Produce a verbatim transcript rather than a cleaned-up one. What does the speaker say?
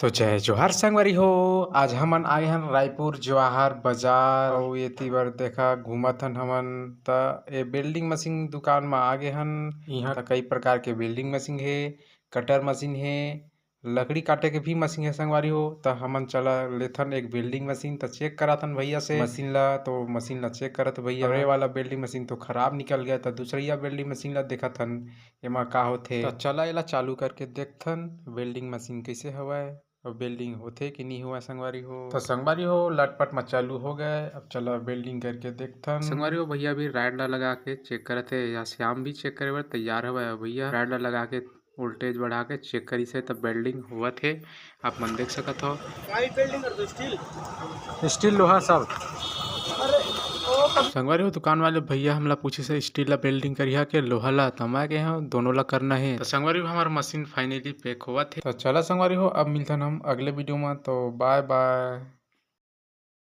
तो जय जोहार संगवारी हो, आज हमन आए हन रायपुर जवाहर बाजार। अउ एती बर देखा घूमत हन हमन, त ए वेल्डिंग मशीन दुकान म आगे हन। इहाँ त कई प्रकार के वेल्डिंग मशीन हे, कटर मशीन हे, लकड़ी काटे के भी मशीन हे संगवारी हो। त हमन चला लेथन एक वेल्डिंग मशीन, त चेक कराथन भैया से मशीन ला। तो मशीन ला चेक करत भैया, अउ ए वाला वेल्डिंग मशीन तो खराब निकल गया, त दूसरइया वेल्डिंग मशीन ला देखत हन एमा का होथे। त चला एला चालू करके देखथन वेल्डिंग मशीन कइसे हवय। अब वेल्डिंग होथे कि नहीं होवय संगवारी हो। तो संगवारी हो, लटपट म चालू हो गए। अब चला वेल्डिंग करके देखथन। संगवारी हो, भैया भी राड ला लगा के चेक करत हे, या श्याम भी चेक करे बर तैयार हवय। भैया राड ला लगा के वोल्टेज बढ़ा के चेक करिस हे, तब वेल्डिंग होवत हे, आप मन देख सकत हो। पाइप वेल्डिंग कर दो, स्टील। स्टील लोहा सब। अरे, ओ कब- संगवारी हो, दुकान वाले भैया हमला पूछिस हे, स्टील ला वेल्डिंग करिहा के लोहा ला? त मैं कहे हंव, दोनों ला करना हे। तो संगवारी हो, हमार मशीन फाइनली पैक होवत हे। तो चला संगवारी हो, अब मिलथन हम अगले वीडियो में। तो बाय बाय।